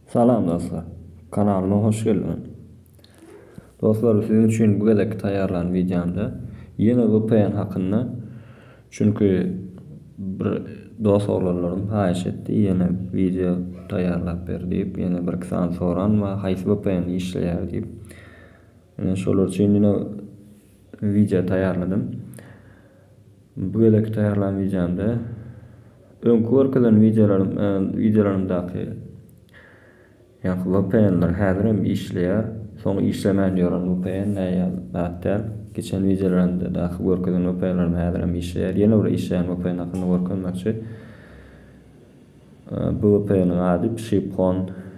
Salam dostlar. Kanalyma hoş geldiňiz. Dostlar siziň üçin bu gezekki taýýarlan wideomda ýene VPN hakynda çünki bir dost oglanlarym haýyş etdi ýene wideo taýýarlap ber diýip ýene bir iki sany soran bar haýsy VPN işleýär diýip. Ine şolar üçin ýene wideo taýýarladym. Bu gezekki taýýarlan wideomda öňki görkezen wideolarym wideolarymdaky ýaňky VPN-ler häzir hem işleýär. Soň işlemän ýören VPN näýe zat däl. Geçen wideolarymdaky görkezen VPN-lerim häzir hem işleýär. Ýene bir işleýän VPN hakynda görkezmekçi. Bu VPN-iň ady Pşipon.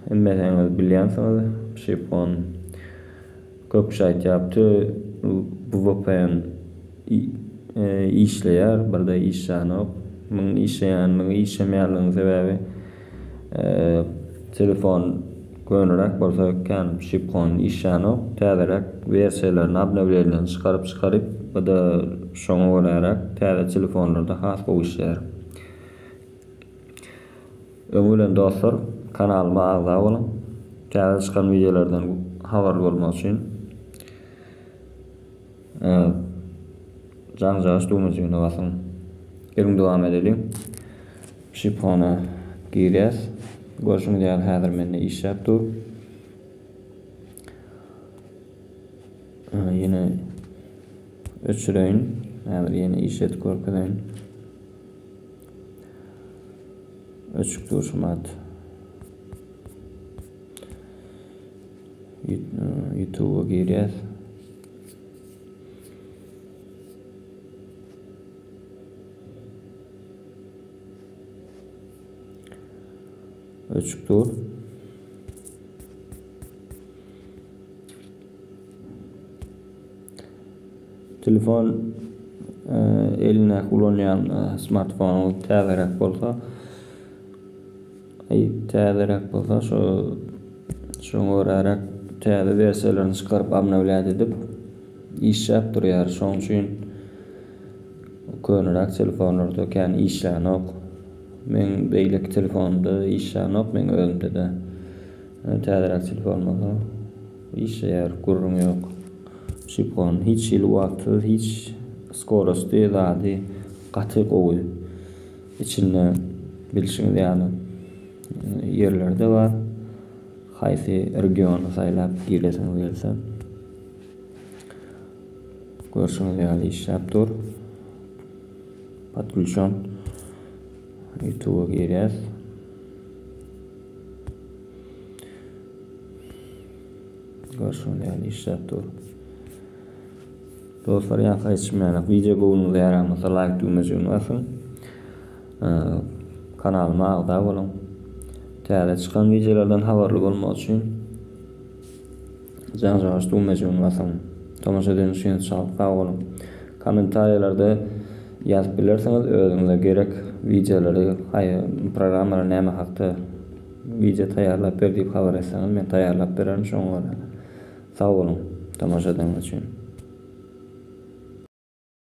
Hemmeseňiz bilýänsiňiz Pşipon. Köp kişi aýtýapdy bu VPN işleýär, birde işlänok. Munuň işleýänligi, işlemeýänliginiň sebäbi telefon köneräk bolsa kän Pşipon işlänok. Täzeräk wersiýalaryny, obnowleniýalaryny çykaryp çykaryp, bu-da şoňa göräräk täze telefonlarda has gowy işleýär. Öňi bilen dostlar kanalyma agza boluň. Täze çykan wideolardan habarly bolmak üçin jaňjagaş düwmejigine basyň. Geliň dowam edeliň. Şipona girýäs. Görşüňiz ýaly häzir mende işläp dur. Ýene öçüreýin. Häzir ýene işledip görkezeýin. Öçük dur şumat. YouTube'a girýäs. Öçük dur. Telefon elindäki ulanýan smartfonyňyz täzeräk bolsa, aý täzeräk bolsa şo şoňa göräräk täze wersiýalaryny çykaryp obnowlýat edip işläp durýar. Şoň üçin köneräk telefonlarda kän işlänok. Meň beýleki telefonymda işlänok meň özümde-de. Täzeräk telefon bolsa işleýär gürrüň ýok. Şipon hiç hili wagtsyz hiç skorosty zady gaty gowy. Içinde bilşiňiz ýaly ýerlerde bar. Haýsy regiony saýlap giresiňiz gelse. Görşüňiz ýaly işläp dur. Podklýuçon. Youtube'a girýäs. Görşüňiz ýaly işläp dur. Dostlar ýa geçmeýän wideo göwnüňize ýaran bolsa laýk düwmejigini basyň. Kanalyma agza boluň. Täze çykan wideolardan habarly bolmak üçin jaňjagaş düwmejigini basyň. Tomaşa edeniňiz üçin sag boluň. Kommentariýalarda ýazyp bilersiňiz özüňize gerek wideolary, programmalar näme hakda wideo taýýarlap ber diýip habar etseňiz men taýýarlap bererin şoňa görä. Sag boluň tomaşa edeniňiz üçin.